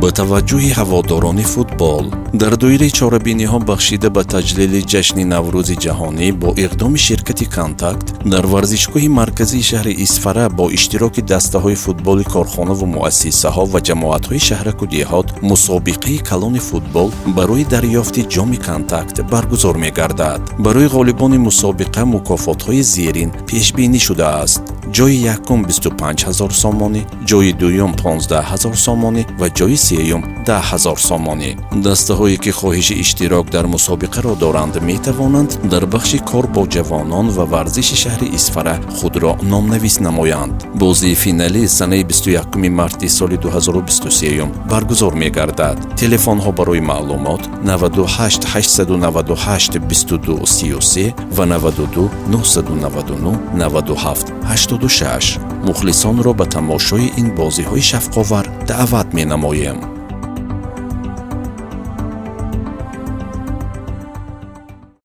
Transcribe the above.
Ба таваҷҷӯҳи ҳаводорони футбол: дар доираи чорабиниҳо, бахшида ба таҷлили ҷашни Наврӯзи ҷаҳонӣ, бо иқдоми ширкати «Контакт» дар варзишгоҳи марказии шаҳри Исфара бо иштироки дастаҳои футболи корхонаву муассисаҳо ва ҷамоатҳои шаҳраку деҳот мусобиқаи калони футбол барои дарёфти ҷоми «Контакт» баргузор мегардад. Барои ғолибони мусобиқа мукофотҳои зерин пешбинӣ шудааст: ҷои якум 25 ҳазор сомонӣ, ҷои дуюм 15 ҳазор сомонӣ ва ҷои сеюм 10 ҳазор сомонӣ. Дастаҳое, ки хоҳиши иштирок дар мусобиқаро доранд, метавонанд дар бахши кор бо ҷавонон ва варзиши шаҳри Исфара худро номнавис намоянд. Бозии финалӣ санаи 21 марти соли 2023 баргузор мегардад. Телефонҳо барои маълумот: 98 898 22 33 ва 92 999 97 86. Мухлисонро ба тамошои ин бозиҳои шавқовар даъват менамоем.